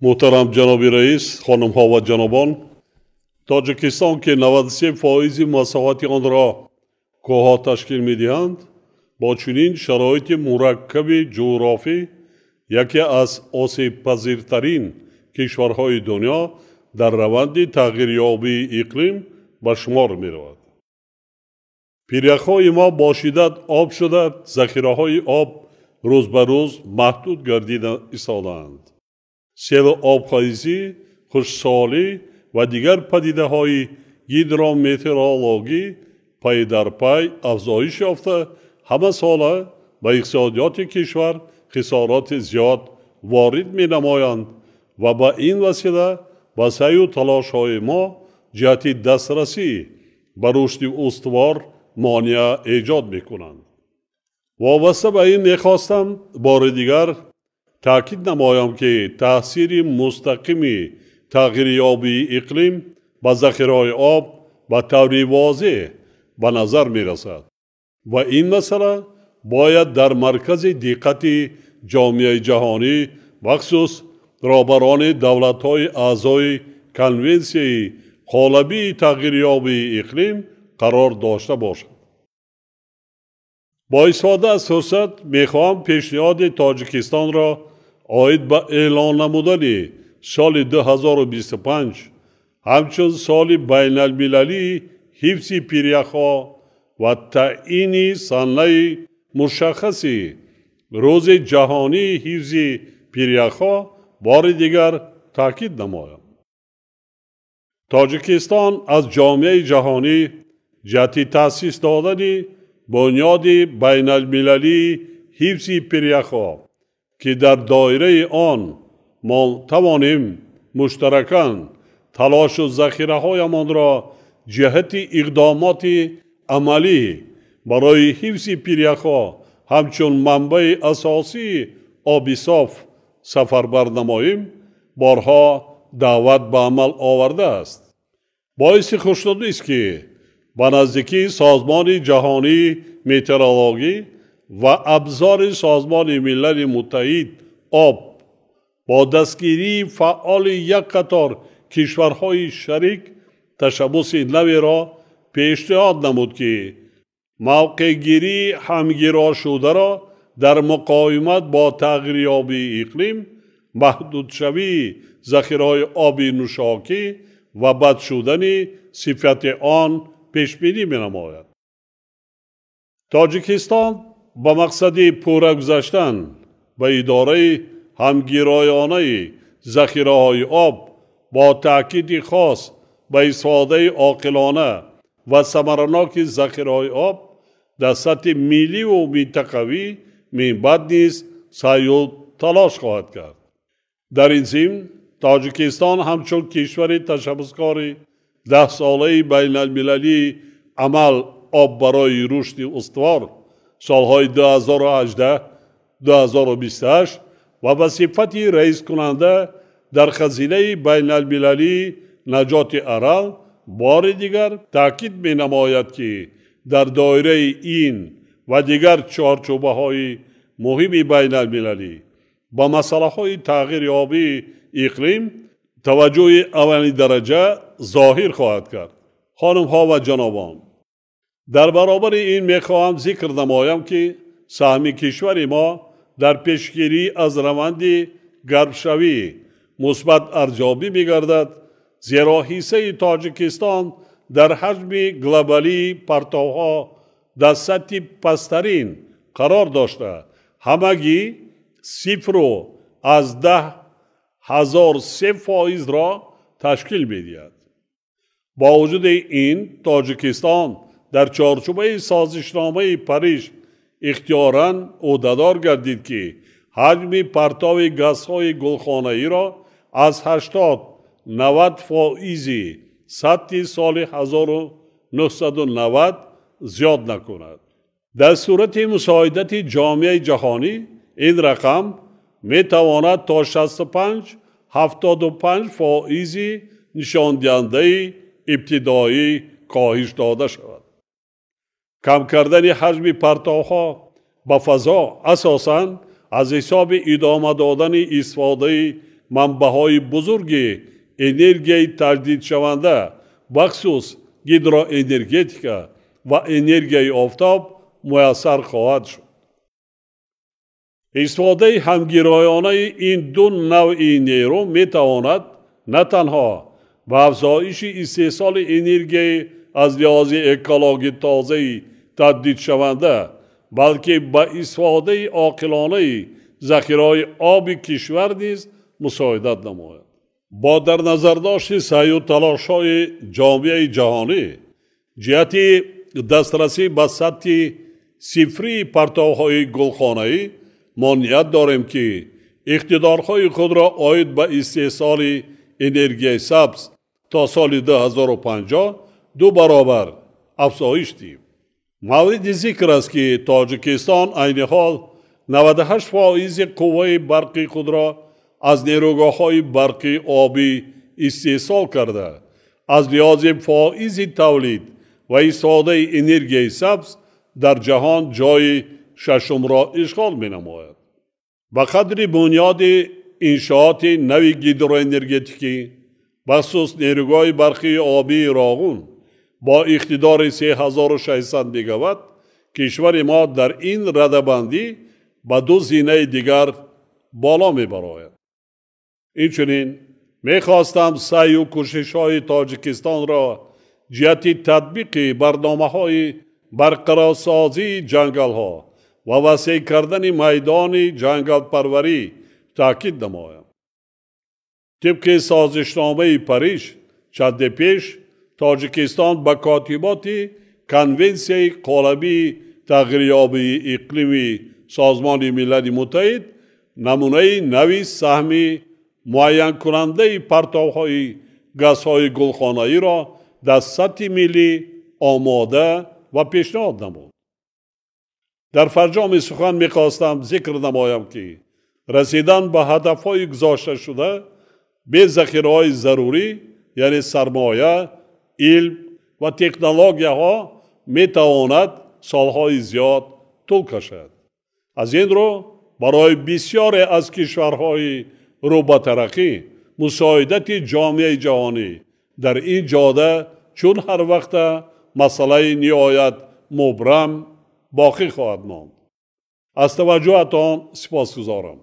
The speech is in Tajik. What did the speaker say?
Муҳтарам ҷаноби раис, хонумҳо ва ҷанобон, Тоҷикистон, ки 93% масоҳати онро кӯҳҳо ташкил медиҳанд, бо чунин шароити мураккаби ҷуғрофӣ яке аз осебпазиртарин кишварҳои дунё дар раванди тағйирёбии иқлим ба шумор меравад. Пиряхҳои мо бо шиддат об шуда, захираҳои об рӯз ба рӯз маҳдуд гардида истодаанд. Селу обхезӣ, хушксолӣ ва дигар падидаҳои гидрометеорологӣ пай дар пай афзоиш ёфта, ҳамасола ба иқтисодиёти кишвар хисороти зиёд ворид менамоянд ва ба ин васила ба саъю талошҳои мо ҷиҳати дастрасӣ ба рушди устувор монеа эҷод мекунанд. Вобаста ба ин мехостам бори дигар таъкид намоям, ки таъсири мустақими тағйирёбии иқлим ба захираҳои об ба таври возеҳ ба назар мерасад ва ин масъала бояд дар маркази диққати ҷомеаи ҷаҳонӣ, махсус роҳбарони давлатҳои аъзои Конвенсияи қолабии тағйирёбии иқлим қарор дошта бошад. Бо истифода аз фурсат мехоҳам пешниҳоди Тоҷикистонро оид ба эълон намудани соли 2025 ҳамчун соли байналмилалии ҳифзи пиряхҳо ва таъини санаи мушаххаси Рӯзи ҷаҳонии ҳифзи пиряхҳо бори дигар таъкид намоям. Тоҷикистон аз ҷомеаи ҷаҳонӣ ҷиҳати таъсис додани бунёди байналмилалии ҳифзи пиряхҳо, ки дар доираи он мо тавонем муштаракан талошу захираҳоямонро ҷиҳати иқдомоти амалӣ барои ҳифзи пиряхҳо ҳамчун манбаи асосии оби соф сафарбар намоем, борҳо даъват ба амал овардааст. Боиси хушнудист, ки ба наздикии Созмони ҷаҳонии метеорологӣ ва абзори Созмони Милали Муттаҳид об бо дастгирии фаъоли як қатор кишварҳои шарик ташаббуси наверо пешниҳод намуд, ки мавқеъгирии ҳамгирошударо дар муқовимат бо тағйирёбии иқлим, маҳдудшавии захираҳои оби нӯшокӣ ва бад шудани сифати он пешбинӣ менамояд. Тоҷикистон ба мақсади пурра гузаштан ба идораи ҳамгироёнаи захираҳои об бо таъкиди хос ба истифодаи оқилона ва самараноки захираҳои об дар сатҳи милливу минтақавӣ минбаъд низ саъю талош хоҳад кард. Дар ин зимн Тоҷикистон ҳамчун кишвари ташаббускори 10-солаи байналмилалии амал об барои рушди устувор солҳои 2018-2028 ва ба сифати раискунанда дар хазинаи байналмилалии наҷоти Арал бори дигар таъкид менамояд, ки дар доираи ин ва дигар чорчӯбаҳои муҳими байналмилалӣ ба масъалаҳои тағйирёбии иқлим таваҷҷӯҳи аввалин дараҷа зоҳир хоҳад кард. Хонумҳо ва ҷанобон, дар баробари ин мехоҳам зикр намоям, ки саҳми кишвари мо дар пешгирӣ аз раванди гармшавӣ мусбат арзёбӣ мегардад, зеро ҳиссаи Тоҷикистон дар ҳаҷми глобалии партовҳо дар сатҳи пасттарин қарор дошта, ҳамагӣ 0,10003%-ро ташкил медиҳад. Бо вуҷуди ин Тоҷикистон дар чорчӯбаи созишномаи Париж ихтиёран ӯҳдадор гардид, ки ҳаҷми партови газҳои гулхонаиро аз 80-90% сатҳи соли 1990 зиёд накунад. Дар сурати мусоидати ҷомеаи ҷаҳонӣ ин рақам метавонад то 65-75% нишондиҳандаи ибтидоӣ коҳиш дода шавад. Кам кардани ҳаҷми партовҳо ба фазо асосан аз ҳисоби идома додани истифодаи манбаъҳои бузурги энергияи таҷдидшаванда, бахусус гидроэнергетика ва энергияи офтоб муяссар хоҳад шуд. Истифодаи ҳамгироёнаи ин ду навъи нерӯ метавонад на танҳо ба афзоиши истеҳсоли энергияи аз лиҳози экологӣ тозаи таҷдидшаванда, балки ба истифодаи оқилонаи захираҳои оби кишвар низ мусоидат намояд. Бо дар назардошти саъю талошҳои ҷомеаи ҷаҳонӣ ҷиҳати дастрасӣ ба сатҳи сифрии партовҳои гулхонаӣ, мо ният дорем, ки иқтидорҳои худро оид ба истеҳсоли энергияи сабз то соли 2050 ду баробар афзоиш диҳем. Мавриди зикр аст, ки Тоҷикистон айни ҳол 98% қувваи барқи худро аз нерӯгоҳҳои барқи обӣ истеҳсол карда, аз лиҳози фоизи тавлид ва истифодаи энергияи сабз дар ҷаҳон ҷойи шашумро ишғол менамояд. Ба қадри бунёди иншооти нави гидроэнергетикӣ, бахусус нерӯгоҳи барқии обии Роғун бо иқтидори 3600 мегаватт, кишвари мо дар ин радабандӣ ба ду зинаи дигар боло мебарояд. Инчунин мехостам саъю кӯшишҳои Тоҷикистонро ҷиҳати татбиқи барномаҳои барқарорсозии ҷангалҳо ва васеъ кардани майдони ҷангалпарварӣ таъкид намоям. Тибқи созишномаи Париж, чанде пеш Тоҷикистон ба котиботи Конвенсияи қолабии тағйирёбии иқлими Созмони Милали Муттаҳид намунаи нави саҳми муайянкунандаи партовҳои газҳои гулхонаиро дар сатҳи миллӣ омода ва пешниҳод намуд. Дар фарҷоми сухан мехостам зикр намоям, ки расидан ба ҳадафҳои гузошташуда бе захираҳои зарурӣ, яъне сармоя, илм ва технологияҳо метавонад солҳои зиёд тӯл кашад. Аз ин рӯ барои бисёре аз кишварҳои рӯ ба тараққӣ мусоидати ҷомеаи ҷаҳонӣ дар ин ҷода чун ҳар вақта масъалаи ниҳоят мубрам боқӣ хоҳад монд. Аз таваҷҷӯҳатон сипосгузорам.